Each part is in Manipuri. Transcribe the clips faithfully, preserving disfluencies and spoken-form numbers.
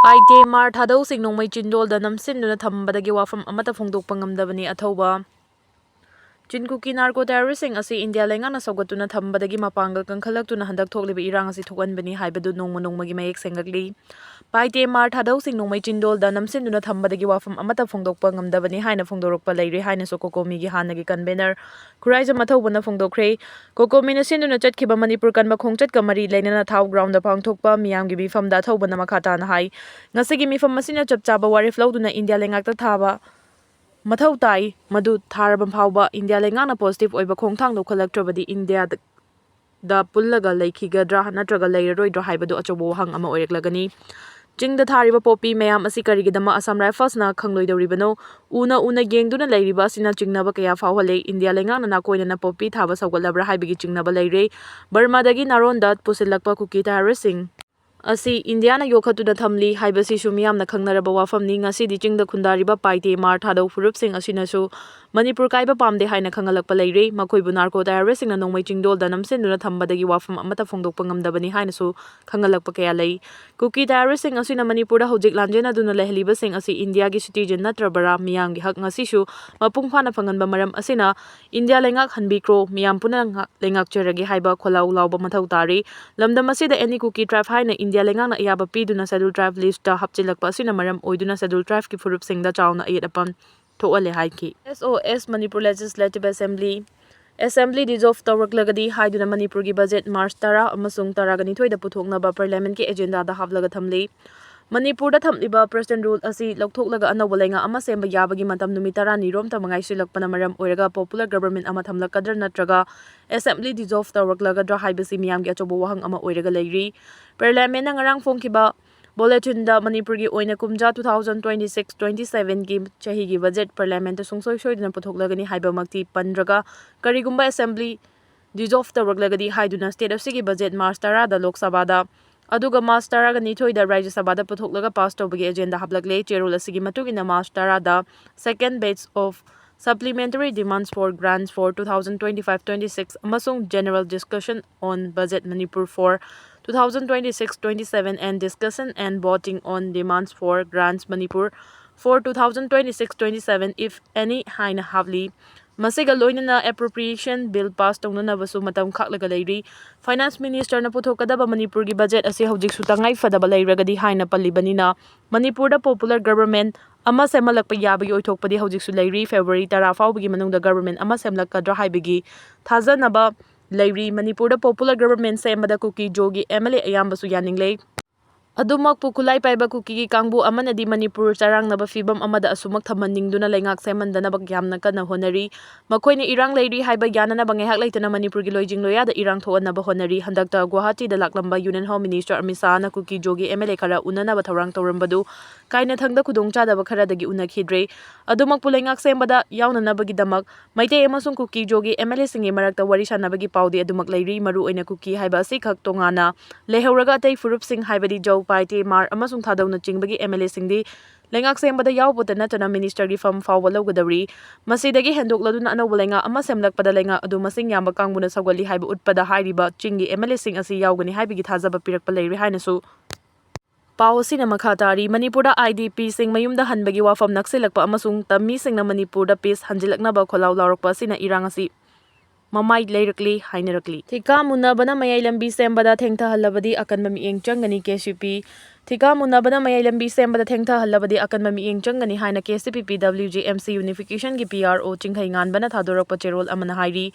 ꯄꯥꯏꯇꯦ ꯃꯥꯔ ꯊꯥꯗꯧꯁꯤꯡ ꯅꯣꯡꯃꯩ ꯆꯤꯟꯗꯣꯜꯗ ꯅꯝꯁꯤꯟꯗꯨꯅ ꯊꯝꯕꯗꯒꯤ ꯋꯥꯐꯝ ꯑꯃꯠꯇ ꯐꯣꯡꯗꯣꯛꯄ ꯉꯝꯗꯕꯅꯤ꯫ ꯑꯊꯧꯕ ꯆꯤꯟ ꯀꯨꯀꯤ ꯅꯥꯔꯀꯣ ꯇꯦꯔꯣꯔꯤꯁꯁꯤꯡ ꯑꯁꯤ ꯏꯟꯗꯤꯌꯥ ꯂꯩꯉꯥꯛꯅ ꯁꯧꯒꯠꯇꯨꯅ ꯊꯝꯕꯗꯒꯤ ꯃꯄꯥꯡꯒꯜ ꯀꯟꯈꯠꯂꯛꯇꯨꯅ ꯍꯟꯗꯛ ꯊꯣꯛꯂꯤꯕ ꯏꯔꯥꯡ ꯑꯁꯤ ꯊꯣꯛꯍꯟꯕꯅꯤ ꯍꯥꯏꯕꯗꯨ ꯅꯣꯡꯃ ꯅꯣꯡꯃꯒꯤ ꯃꯌꯦꯛ ꯁꯦꯡꯂꯛꯂꯤ꯫ ꯄꯥꯏꯇꯦ ꯃꯥꯔ ꯊꯥꯗꯧꯁꯤꯡ ꯅꯣꯡꯃꯩ ꯆꯤꯟꯗꯣꯜꯗ ꯅꯝꯁꯤꯟꯗꯨꯅ ꯊꯝꯕꯗꯒꯤ ꯋꯥꯐꯝ ꯑꯃꯠꯇ ꯐꯣꯡꯗꯣꯛꯄ ꯉꯝꯗꯕꯅꯤ ꯍꯥꯏꯅ ꯐꯣꯡꯗꯣꯔꯛꯄ ꯂꯩꯔꯦ ꯍꯥꯏꯅꯁꯨ ꯀꯣꯀꯣꯃꯤꯒꯤ ꯍꯥꯟꯅꯒꯤ ꯀꯟꯚꯦꯅꯔ ꯈꯨꯔꯥꯏꯖꯝ ꯑꯊꯧꯕꯅ ꯐꯣꯡꯗꯣꯛꯈ꯭ꯔꯦ꯫ ꯀꯣꯀꯣꯃꯤꯅ ꯁꯤꯟꯗꯨꯅ ꯆꯠꯈꯤꯕ ꯃꯅꯤꯄꯨꯔ ꯀꯟꯕ ꯈꯣꯡꯆꯠꯀ ꯃꯔꯤ ꯂꯩꯅꯅ ꯊꯥꯎ ꯒ꯭ꯔꯥꯎꯟꯗ ꯄꯥꯡꯊꯣꯛꯄ ꯃꯤꯌꯥꯝꯒꯤ ꯃꯤꯐꯝꯗ ꯑꯊꯧꯕꯅ ꯃꯈꯥ ꯇꯥꯅ ꯍꯥꯏ, ꯉꯁꯤꯒꯤ ꯃꯤꯐꯝ ꯑꯁꯤꯅ ꯆꯞ ꯆꯥꯕ ꯋꯥꯔꯦꯞ ꯂꯧꯗꯨꯅ ꯏꯟꯗꯤꯌꯥ ꯂꯩꯉꯥꯛꯇ ꯊꯥꯕ ꯃꯊꯧ ꯇꯥꯏ꯫ ꯃꯗꯨ ꯊꯥꯔꯕ ꯐꯥꯎꯕ ꯏꯟꯗꯤꯌꯥ ꯂꯩꯉꯥꯛꯅ ꯄꯣꯖꯤꯇꯤꯚ ꯑꯣꯏꯕ ꯈꯣꯡꯊꯥꯡ ꯂꯧꯈꯠꯂꯛꯇ꯭ꯔꯕꯗꯤ ꯏꯟꯗꯤꯌꯥꯗ ꯄꯨꯜꯂꯒ ꯂꯩꯈꯤꯒꯗ꯭ꯔꯥ ꯅꯠꯇ꯭ꯔꯒ ꯂꯩꯔꯔꯣꯏꯗ꯭ꯔꯥ ꯍꯥꯏꯕꯗꯨ ꯑꯆꯧꯕ ꯋꯥꯍꯪ ꯑꯃ ꯑꯣꯏꯔꯛꯂꯒꯅꯤ꯫ ꯆꯤꯡꯗ ꯊꯥꯔꯤꯕ ꯄꯣꯄꯤ ꯃꯌꯥꯝ ꯑꯁꯤ ꯀꯔꯤꯒꯤꯗꯃꯛ ꯑꯁꯥꯝ ꯔꯥꯏꯐꯜꯁꯅ ꯈꯪꯂꯣꯏꯗꯧꯔꯤꯕꯅꯣ? ꯎꯅ ꯎꯅ ꯌꯦꯡꯗꯨꯅ ꯂꯩꯔꯤꯕ ꯑꯁꯤꯅ ꯆꯤꯡꯅꯕ ꯀꯌꯥ ꯐꯥꯎꯍꯜꯂꯦ꯫ ꯏꯟꯗꯤꯌꯥ ꯂꯩꯉꯥꯛꯅ ꯅꯥꯀꯣꯏꯅꯅ ꯄꯣꯄꯤ ꯊꯥꯕ ꯁꯧꯒꯠꯂꯕ꯭ꯔꯥ ꯍꯥꯏꯕꯒꯤ ꯆꯤꯡꯅꯕ ꯂꯩꯔꯦ꯫ ꯕꯔꯃꯥꯗꯒꯤ ꯅꯥꯔꯣꯟꯗ ꯄꯨꯁꯤꯜꯂꯛꯄ ꯀꯨꯀꯤ ꯇꯦꯔꯣꯔꯤꯁꯁꯤꯡ ꯑꯁꯤ ꯏꯟꯗꯤꯌꯥꯅ ꯌꯣꯛꯈꯠꯇꯨꯅ ꯊꯝꯂꯤ ꯍꯥꯏꯕꯁꯤꯁꯨ ꯃꯤꯌꯥꯝꯅ ꯈꯪꯅꯔꯕ ꯋꯥꯐꯝꯅꯤ꯫ ꯉꯁꯤꯗꯤ ꯆꯤꯡꯗ ꯈꯨꯟꯗꯥꯔꯤꯕ ꯄꯥꯏꯇꯦ ꯃꯥꯔ ꯊꯥꯗꯧ ꯐꯨꯔꯨꯞꯁꯤꯡ ꯑꯁꯤꯅꯁꯨ ꯃꯅꯤꯄꯨꯔ ꯀꯥꯏꯕ ꯄꯥꯝꯗꯦ ꯍꯥꯏꯅ ꯈꯪꯍꯜꯂꯛꯄ ꯂꯩꯔꯦ꯫ ꯃꯈꯣꯏꯕꯨ ꯅꯥꯔꯀꯣ ꯇꯦꯔꯣꯔꯤꯁꯁꯤꯡꯅ ꯅꯣꯡꯃꯩ ꯆꯤꯡꯗꯣꯜꯗ ꯅꯝꯁꯤꯟꯗꯨꯅ ꯊꯝꯕꯗꯒꯤ ꯋꯥꯐꯝ ꯑꯃꯠꯇ ꯐꯣꯡꯗꯣꯛꯄ ꯉꯝꯗꯕꯅꯤ ꯍꯥꯏꯅꯁꯨ ꯈꯪꯍꯜꯂꯛꯄ ꯀꯌꯥ ꯂꯩ꯫ ꯀꯨꯀꯤ ꯇꯦꯔꯣꯔꯤꯁꯁꯤꯡ ꯑꯁꯤꯅ ꯃꯅꯤꯄꯨꯔꯗ ꯍꯧꯖꯤꯛ ꯂꯥꯟꯖꯦꯟꯅꯗꯨꯅ ꯂꯩꯍꯜꯂꯤꯕꯁꯤꯡ ꯑꯁꯤ ꯏꯟꯗꯤꯌꯥꯒꯤ ꯁꯤꯇꯤꯖꯦꯟ ꯅꯠꯇ꯭ꯔꯕꯔꯥ? ꯃꯤꯌꯥꯝꯒꯤ ꯍꯛ ꯉꯁꯤꯁꯨ ꯃꯄꯨꯡ ꯐꯥꯅ ꯐꯪꯍꯟꯕ ꯃꯔꯝ ꯑꯁꯤꯅ ꯏꯟꯗꯤꯌꯥ ꯂꯩꯉꯥꯛ ꯍꯟꯕꯤꯈ꯭ꯔꯣ, ꯃꯤꯌꯥꯝ ꯄꯨꯟꯅ ꯉꯥꯛ-, ꯂꯩꯉꯥꯛꯆꯔꯒꯦ ꯍꯥꯏꯕ ꯈꯣꯜꯂꯥꯎ ꯂꯥꯎꯕ ꯃꯊꯧ ꯇꯥꯔꯤ꯫ ꯂꯝꯗꯝ ꯑꯁꯤꯗ ꯑꯦꯅꯤ ꯀꯨꯀꯤ ꯇ꯭ꯔꯥꯏꯕ ꯍꯥꯏꯅ ꯏꯟꯗꯤꯌꯥ ꯂꯩꯉꯥꯛꯅ ꯑꯌꯥꯕ ꯄꯤꯗꯨꯅ ꯁꯦꯗꯨꯜ ꯇ꯭ꯔꯥꯏꯕ ꯂꯤꯁꯇ ꯍꯥꯞꯆꯤꯜꯂꯛꯄ ꯑꯁꯤꯅ ꯃꯔꯝ ꯑꯣꯏꯗꯨꯅ ꯁꯦꯗꯨꯜ ꯇ꯭ꯔꯥꯏꯕꯀꯤ ꯐꯨꯔꯨꯞꯁꯤꯡꯗ ꯆꯥꯎꯅ ꯑꯌꯦꯠ ꯑꯄꯟ ꯊꯣꯛꯍꯜꯂꯦ ꯍꯥꯏꯈꯤ꯫ S O S Manipur Legislative Assembly, Assembly dissolve ꯇꯧꯔꯛꯂꯒꯗꯤ ꯍꯥꯏꯗꯨꯅ ꯃꯅꯤꯄꯨꯔꯒꯤ ꯕꯖꯦꯠ ꯃꯥꯔꯆ ꯇꯔꯥ ꯑꯃꯁꯨꯡ ꯇꯔꯥꯒ ꯅꯤꯊꯣꯏꯗ ꯄꯨꯊꯣꯛꯅꯕ ꯄꯥꯔꯂꯤꯌꯥꯃꯦꯟꯠꯀꯤ ꯑꯦꯖꯦꯟꯗꯥꯗ ꯍꯥꯞꯂꯒ ꯊꯝꯂꯤ꯫ ꯃꯅꯤꯄꯨꯔꯗ ꯊꯝꯂꯤꯕ ꯄ꯭ꯔꯦꯁꯤꯗꯦꯟꯠ ꯔꯨꯜ ꯑꯁꯤ ꯂꯧꯊꯣꯛꯂꯒ ꯑꯅꯧꯕ ꯂꯩꯉꯥꯛ ꯑꯃ ꯁꯦꯝꯕ ꯌꯥꯕꯒꯤ ꯃꯇꯝ ꯅꯨꯃꯤꯠ ꯇꯔꯥꯅꯤꯔꯣꯝꯇ ꯉꯥꯏꯁꯤꯜꯂꯛꯄꯅ ꯃꯔꯝ ꯑꯣꯏꯔꯒ ꯄꯣꯄꯨꯂꯔ ꯒꯕꯔꯃꯦꯟꯠ ꯑꯃ ꯊꯝꯂꯛꯀꯗ꯭ꯔꯥ ꯅꯠꯇ꯭ꯔꯒ ꯑꯦꯁꯦꯝꯕ꯭ꯂꯤ ꯗꯤꯖꯣꯜꯚ ꯇꯧꯔꯛꯂꯒꯗ꯭ꯔꯥ ꯍꯥꯏꯕꯁꯤ ꯃꯤꯌꯥꯝꯒꯤ ꯑꯆꯧꯕ ꯋꯥꯍꯪ ꯑꯃ ꯑꯣꯏꯔꯒ ꯂꯩꯔꯤ꯫ ꯄꯥꯔꯂꯤꯌꯥꯃꯦꯟꯠꯅ ꯉꯔꯥꯡ ꯐꯣꯡꯈꯤꯕ ꯕꯨꯂꯦꯇꯤꯟꯗ ꯃꯅꯤꯄꯨꯔꯒꯤ ꯑꯣꯏꯅ ꯀꯨꯝꯖꯥ two thousand twenty six twenty seven ꯒꯤ ꯆꯍꯤꯒꯤ ꯕꯖꯦꯠ ꯄꯥꯔꯂꯤꯌꯥꯃꯦꯟꯠꯇ ꯁꯨꯡꯁꯣꯏ ꯁꯣꯏꯗꯅ ꯄꯨꯊꯣꯛꯂꯒꯅꯤ ꯍꯥꯏꯕꯃꯛꯇꯤ ꯄꯟꯗ꯭ꯔꯒ, ꯀꯔꯤꯒꯨꯝꯕ ꯑꯦꯁꯦꯝꯕ꯭ꯂꯤ ꯗꯤꯖꯣꯜꯚ ꯇꯧꯔꯛꯂꯒꯗꯤ ꯍꯥꯏꯗꯨꯅ ꯁ꯭ꯇꯦꯠ ꯑꯁꯤꯒꯤ ꯕꯖꯦꯠ ꯃꯥꯔꯆ ꯇꯔꯥꯗ ꯂꯣꯛ ꯁꯚꯥꯗ, ꯑꯗꯨꯒ ꯃꯥꯔꯆ ꯇꯔꯥꯒ ꯅꯤꯊꯣꯏꯗ ꯔꯥꯖ꯭ꯌ ꯁꯚꯥꯗ ꯄꯨꯊꯣꯛꯂꯒ ꯄꯥꯁ ꯇꯧꯕꯒꯤ ꯑꯦꯖꯦꯟꯗꯥ ꯍꯥꯞꯂꯛꯂꯦ꯫ ꯆꯦꯔꯣꯜ ꯑꯁꯤꯒꯤ ꯃꯇꯨꯡ ꯏꯟꯅ ꯃꯥꯔꯆ ꯇꯔꯥꯗ second batch of supplementary demands for grants for two thousand twenty five twenty six ꯑꯃꯁꯨꯡ general discussion on budget Manipur for two thousand twenty-six twenty-seven and discussion and voting on demands for grants Manipur for two thousand twenty-six twenty-seven, if any, ꯍꯥꯏꯅ ꯍꯥꯞꯂꯤ꯫ ꯃꯁꯤꯒ ꯂꯣꯏꯅꯅ appropriation bill pass ꯇꯧꯅꯅꯕꯁꯨ ꯃꯇꯝ ꯈꯥꯛꯂꯒ ꯂꯩꯔꯤ꯫ Finance Ministerꯅ ꯄꯨꯊꯣꯛꯀꯗꯕ ꯃꯅꯤꯄꯨꯔꯒꯤ budget ꯑꯁꯤ ꯍꯧꯖꯤꯛꯁꯨ ꯇꯉꯥꯏ ꯐꯗꯕ ꯂꯩꯔꯒꯗꯤ ꯍꯥꯏꯅ ꯄꯜꯂꯤꯕꯅꯤꯅ, ꯃꯅꯤꯄꯨꯔꯗ popular government ꯑꯃ ꯁꯦꯝꯍꯜꯂꯛꯄ ꯌꯥꯕꯒꯤ ꯑꯣꯏꯊꯣꯛꯄꯗꯤ ꯍꯧꯖꯤꯛꯁꯨ ꯂꯩꯔꯤ꯫ February ꯇꯔꯥ ꯐꯥꯎꯕꯒꯤ ꯃꯅꯨꯡꯗ government ꯑꯃ ꯁꯦꯝꯂꯛꯀꯗ꯭ꯔꯥ ꯍꯥꯏꯕꯒꯤ ꯊꯥꯖꯅꯕ ꯂꯩꯔꯤ꯫ ꯃꯅꯤꯄꯨꯔꯗ popular government ꯁꯦꯝꯕꯗ ꯀꯨꯀꯤ ꯖꯣꯒꯤ M L A ꯑꯌꯥꯝꯕꯁꯨ ꯌꯥꯅꯤꯡꯂꯦ꯫ ꯑꯗꯨꯃꯛꯄꯨ ꯈꯨꯠꯂꯥꯏ ꯄꯥꯏꯕ ꯀꯨꯀꯤꯒꯤ ꯀꯥꯡꯕꯨ ꯑꯃꯅꯗꯤ ꯃꯅꯤꯄꯨꯔ ꯆꯔꯥꯡꯅꯕ ꯐꯤꯕꯝ ꯑꯃꯗ ꯑꯁꯨꯃꯛ ꯊꯝꯍꯟꯅꯤꯡꯗꯨꯅ ꯂꯩꯉꯥꯛ ꯁꯦꯝꯍꯟꯗꯅꯕ ꯌꯥꯝꯅ ꯀꯟꯅ ꯍꯣꯠꯅꯔꯤ꯫ ꯃꯈꯣꯏꯅ ꯏꯔꯥꯡ ꯂꯩꯔꯤ ꯍꯥꯏꯕ ꯌꯥꯅꯅꯕ ꯉꯥꯏꯍꯥꯛ ꯂꯩꯇꯅ ꯃꯅꯤꯄꯨꯔꯒꯤ ꯂꯣꯏꯖꯤꯡ ꯂꯣꯌꯥꯗ ꯏꯔꯥꯡ ꯊꯣꯛꯍꯟꯅꯕ ꯍꯣꯠꯅꯔꯤ꯫ ꯍꯟꯗꯛꯇ ꯒꯨꯋꯥꯍꯥꯇꯤꯗ ꯂꯥꯛꯂꯝꯕ Union Home Minister Amit ꯁꯥꯍꯅ Kuki ꯖꯣꯒꯤ M L A ꯈꯔ ꯎꯅꯅꯕ ꯊꯧꯔꯥꯡ ꯇꯧꯔꯝꯕꯗꯨ ꯀꯥꯏꯅꯊꯪꯗ ꯈꯨꯗꯣꯡꯆꯥꯗꯕ ꯈꯔꯗꯒꯤ ꯎꯅꯈꯤꯗ꯭ꯔꯦ꯫ ꯑꯗꯨꯃꯛꯄꯨ ꯂꯩꯉꯥꯛ ꯁꯦꯝꯕꯗ ꯌꯥꯎꯅꯅꯕꯒꯤꯗꯃꯛ ꯃꯩꯇꯩ ꯑꯃꯁꯨꯡ ꯀꯨꯀꯤ ꯖꯣꯒꯤ M L Aꯁꯤꯡꯒꯤ ꯃꯔꯛꯇ ꯋꯥꯔꯤ ꯁꯥꯟꯅꯕꯒꯤ ꯄꯥꯎꯗꯤ ꯑꯗꯨꯃꯛ ꯂꯩꯔꯤ꯫ ꯃꯔꯨꯑꯣꯏꯅ ꯀꯨꯀꯤ ꯍꯥꯏꯕ ꯑꯁꯤꯈꯛ ꯇꯣꯉꯥꯟꯅ ꯂꯩꯍꯧꯔꯒ ꯑꯇꯩ ꯐꯨꯔꯨꯞꯁꯤꯡ ꯍꯥꯏꯕꯗꯤ ꯖꯧ, ꯄꯥꯏꯇꯦ, ꯃꯥꯔ ꯑꯃꯁꯨꯡ ꯊꯥꯗꯧꯅꯆꯤꯡꯕꯒꯤ M L Aꯁꯤꯡꯗꯤ ꯂꯩꯉꯥꯛ ꯁꯦꯝꯕꯗ ꯌꯥꯎꯕꯇ ꯅꯠꯇꯅ ministerꯒꯤ ꯐꯝ ꯐꯥꯎꯕ ꯂꯧꯒꯗꯧꯔꯤ꯫ ꯃꯁꯤꯗꯒꯤ ꯍꯦꯟꯗꯣꯛꯂꯗꯨꯅ ꯑꯅꯧꯕ ꯂꯩꯉꯥꯛ ꯑꯃ ꯁꯦꯝꯂꯛꯄꯗ ꯂꯩꯉꯥꯛ ꯑꯗꯨ ꯃꯁꯤꯡ ꯌꯥꯝꯕ ꯀꯥꯡꯕꯨꯅ ꯁꯧꯒꯠꯂꯤ ꯍꯥꯏꯕ ꯎꯠꯄꯗ ꯍꯥꯏꯔꯤꯕ ꯆꯤꯡꯒꯤ M L Aꯁꯤꯡ ꯑꯁꯤ ꯌꯥꯎꯒꯅꯤ ꯍꯥꯏꯕꯒꯤ ꯊꯥꯖꯕ ꯄꯤꯔꯛꯄ ꯂꯩꯔꯦ ꯍꯥꯏꯅꯁꯨ ꯄꯥꯎ ꯑꯁꯤꯅ ꯃꯈꯥ ꯇꯥꯔꯤ꯫ ꯃꯅꯤꯄꯨꯔꯗ IDPꯁꯤꯡ ꯃꯌꯨꯝꯗ ꯍꯟꯕꯒꯤ ꯋꯥꯐꯝ ꯅꯛꯁꯤꯜꯂꯛꯄ ꯑꯃꯁꯨꯡ ꯇꯝꯃꯤꯁꯤꯡꯅ ꯃꯅꯤꯄꯨꯔꯗ peace ꯍꯟꯖꯤꯜꯂꯛꯅꯕ ꯈꯣꯜꯂꯥꯎ ꯂꯥꯎꯔꯛꯄ ꯑꯁꯤꯅ ꯏꯔꯥꯡ ꯑꯁꯤ ꯃꯃꯥꯏ ꯂꯩꯔꯛꯂꯤ ꯍꯥꯏꯅꯔꯛꯂꯤ꯫ ꯊꯤꯀꯥ ꯃꯨꯟꯅꯕꯅ ꯃꯌꯥꯏ ꯂꯝꯕꯤ ꯁꯦꯝꯕꯗ ꯊꯦꯡꯊꯍꯜꯂꯕꯗꯤ ꯑꯀꯟꯕ ꯃꯤꯠꯌꯦꯡ ꯆꯪꯒꯅꯤ, KCP꯫ ꯊꯤꯀꯥ ꯃꯨꯟꯅꯕꯅ ꯃꯌꯥꯏ ꯂꯝꯕꯤ ꯁꯦꯝꯕꯗ ꯊꯦꯡꯊꯍꯜꯂꯕꯗꯤ ꯑꯀꯟꯕ ꯃꯤꯠꯌꯦꯡ ꯆꯪꯒꯅꯤ ꯍꯥꯏꯅ KCPP WGMC Unificationꯒꯤ P R O ꯆꯤꯡꯈꯩ ꯉꯥꯟꯕꯅ ꯊꯥꯗꯣꯔꯛꯄ ꯆꯦꯔꯣꯜ ꯑꯃꯅ ꯍꯥꯏꯔꯤ꯫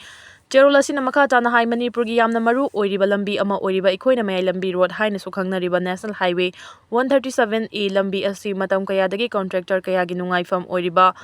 ꯆꯦꯔꯣꯜ ꯑꯁꯤꯅ ꯃꯈꯥ ꯇꯥꯅ ꯍꯥꯏ, ꯃꯅꯤꯄꯨꯔꯒꯤ ꯌꯥꯝꯅ ꯃꯔꯨ ꯑꯣꯏꯔꯤꯕ ꯂꯝꯕꯤ ꯑꯃ ꯑꯣꯏꯔꯤꯕ ꯑꯩꯈꯣꯏꯅ ꯃꯌꯥꯏ ꯂꯝꯕꯤ road ꯍꯥꯏꯅꯁꯨ ꯈꯪꯅꯔꯤꯕ National Highway one thirty seven A ꯂꯝꯕꯤ ꯑꯁꯤ ꯃꯇꯝ ꯀꯌꯥꯗꯒꯤ contractor ꯀꯌꯥꯒꯤ ꯅꯨꯡꯉꯥꯏꯐꯝ ꯑꯣꯏꯔꯤꯕ